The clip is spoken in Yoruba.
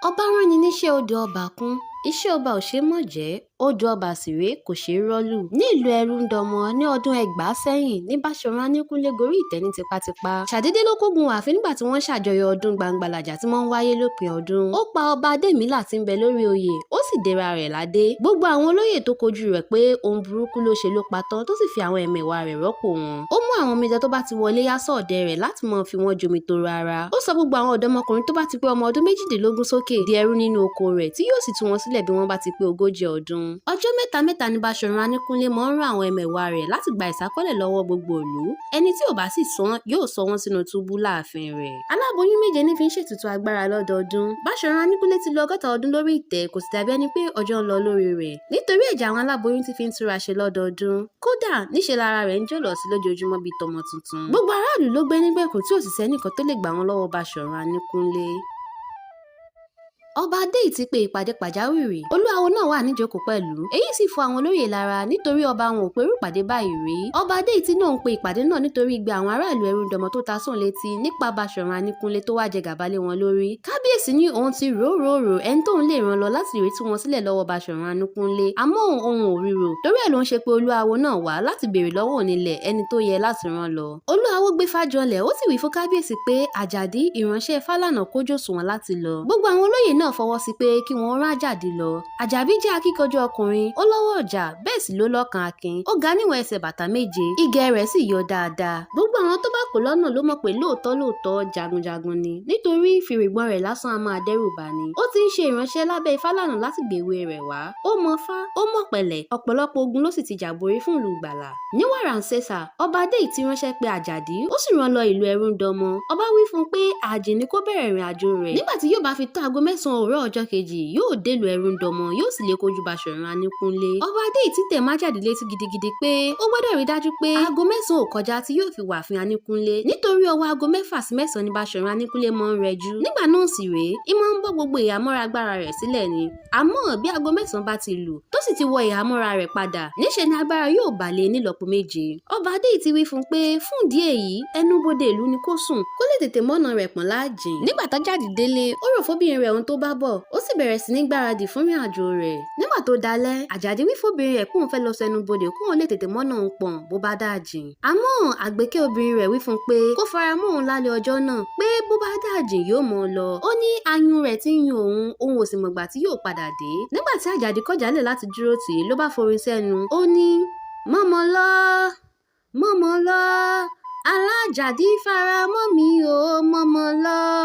Ọba rán ni níṣẹ́ odò ọba kún, iṣẹ́ ọba ò ṣeé mọ̀ jẹ́, odò ọba sì rèé kò ṣeé rọ́ lù. Nílùú Ẹrúndọmọ ní ọdún 2000 sẹ́yìn ní Báṣọ̀run Aníkúnlé gorí ìtẹ́ ní tipátipá. Ṣàdédé ló kógun ààfin nígbà tí wọ́n ń ṣàjọyọ̀ ọdún Gbangbalaja tí máa ń wáyé lópin ọdún. Ó pa ọba Adémílà tí ń bẹ lórí oyè, ó sì dera rẹ̀ ládé. Gbogbo àwọn olóyè tó kojú rẹ̀ pé ohun burúkú ló ṣe ló pa tán tó sì fi àwọn ẹmẹ̀wà rẹ̀ rọ́pò wọn. Ó mú àwọn omidan tó bá ti wọlé yá sọ́ọ̀dẹ̀ rẹ̀ láti máa fi wọ́n jomitoro ara. Ó sọ gbogbo àwọn ọ̀dọ́mọkùnrin tó bá ti pé ọmọ ọdún 18 sókè di ẹrú nínú oko rẹ̀ tí yóò sì tú wọn sílẹ̀ bí wọ́n bá ti pé 40 ọdún. Ọjọ́ mẹ́ta mẹ́ta ni Báṣọ̀run Aníkúnlé máa ń rán àwọn ẹmẹ̀wà rẹ̀ láti gba ìsákọ́lẹ̀ lọ́wọ́ gbogbo ìlú. Ẹni tí ò bá sì san yóò sọ wọ́n sínú túbú láàfin rẹ̀. Aláboyún méje ní fi ń ṣètùtù agbára lọ́dọọdún. Báṣọ̀run Aníkúnlé ti lo 60 ọdún lórí ìtẹ́, kò sì dàbí ẹni pé ọjọ́ ń lọ lórí rẹ̀. Nítorí ẹ̀jẹ̀ àwọn aláboyún tí fi ń túra ṣe lọ́dọọdún. Kódà níṣe lára rẹ̀ ń jọ̀lọ̀ sí lójoojúmọ́ bíi tọmọ tuntun. Gbogbo aráàlú ló gbé nígbèkùn tí ò sì sẹ́nìkan tó lè gbà wọ́n lọ́wọ́ Báṣọ̀run Aníkúnlé. Ọba Adéìtì pe ìpàdé pàjáwìrì. Olúawo náà wà níjókòó pẹ̀lú. Èyí sì fọ́ àwọn olóyè lára nítorí ọba wọn ò perú ìpàdé báyìí rí. Ọba Adéìtì náà ń pe ìpàdé náà nítorí igbe àwọn aráàlú Ẹrúndọmọ tó ta sóun létí nípa Báṣọ̀run Aníkúnlé tó wá jẹ gàba lé wọn lórí. Kábíyèsí ní òun ti rò rò rò ẹni tóun lè rán lọ láti rí tú wọn sílẹ̀ lọ́wọ́ Báṣọ̀run Aníkúnlé. Àmọ́ òun ò ríro. Torí ẹ̀ ló ń ṣe pé Olúawo náà wá láti béèrè lọ́wọ́ onílẹ̀ ẹni tó yẹ láti rán lọ. Olúawo gbé fájọlẹ̀, ó sì wí fún kábíyèsí pé Àjàdí ìránṣẹ́ Fálànà kójú òṣùwọ̀n láti lọ. Gbogbo àwọn olóyè náà fọwọ́ sí pé kí wọ́n rán Àjàdí lọ. Àjàbí jẹ́ akíkanjú ọkùnrin, ó lọ́wọ́ ọjà, bẹ́ẹ̀ sì ló lọ́kàn akin. Ó ga níwọ̀n ẹsẹ̀ bàtà 7, ìgẹ̀ rẹ̀ sì yọ dáadáa. Gbogbo àwọn tó bá kó lọ́nà ló mọ̀ pé lóòótọ́ lóòótọ́ jagunjagun ni, nítorí fìrìgbọ̀n rẹ̀ lásán a máa dẹ́rù bani. Ó ti ń ṣe ìránṣẹ́ lábẹ́ Fálànà láti gbèwé rẹ̀ wá. Ó mọ fá, ó mọ̀ pẹ̀lẹ́, ọ̀pọ̀lọpọ̀ ogun ló sì ti jà borí fún ìlú Ìgbàlà. Ní wàràǹsesà, ọba Adéìtì ránṣẹ́ pé Àjàdí, ó sì rán lọ ìlú Ẹrúndọmọ. Ọba wí fún un pé àjìn ni kó bẹ̀rẹ̀ ìrìn àjò rẹ̀. Nígbà tí yóò bá fi tó aago 9 òwúrọ̀ ọjọ́ kejì, yóò délùú Ẹrúndọmọ, yóò sì lè kojú Báṣọ̀run Aníkúnlé. Ọba Adéìtì tẹ̀ májàdí létí gidigidi pé ó gbọ́dọ̀ rí dájú pé aago 9 ò kọjá tí yóò fi wà fún Aníkúnlé. Nítorí ọwọ́ aago 6 sí 9 ni Báṣọ̀run Aníkúnlé máa ń rẹjú. Nígbà náà sì rèé, ìmọ̀ ń bọ́ gbogbo ìhámọ́ra agbára rẹ̀ sílẹ̀ ni. Àmọ́ bí aago 9 bá ti lù, tó sì ti wọ ìhámọ́ra rẹ̀ padà, níṣe ni agbára yóò bà lé nílọ́po méje. Ọba Adéìtì wí fún un pé fún ìdí èyí, ẹnubodè ìlú ni kó sùn, kó lè tètè mọ́nà rẹ̀ pọ̀n láàjìn. Nígbà tájàdí délé, ó rò fóbìnrin rẹ̀ ohun tó bá bọ̀, ó sì bẹ̀rẹ̀ sí ní gbáradì fún ìrìn àjò rẹ̀. Nígbà tó dalẹ́, Àjàdí wí fóbìnrin rẹ̀ kóun fẹ́ lọ sẹnubodè kóun lè tètè mọ́nà òun pọ̀n bó bá dáàjìn. Àmọ́ àgbékẹ́ obìnrin rẹ̀ wí fún un pé kó fara mọ́ òun lálẹ́ ọjọ́ náà pé bó bá dáàjìn yóò mọ́ ọ lọ. Ó ní ayún rẹ̀ tí ń yún òun, òun ò sì mọ̀gbà tí yóò padà dé. Nígbà tí Àjàdí kọ̀jálẹ̀ láti dúró tì í ló bá forin sẹ́nu. Ó ní mọ́mọ́ lọ, mọ́mọ́ lọ, alájàdí fara mọ́ mi o, mọ́mọ́ lọ.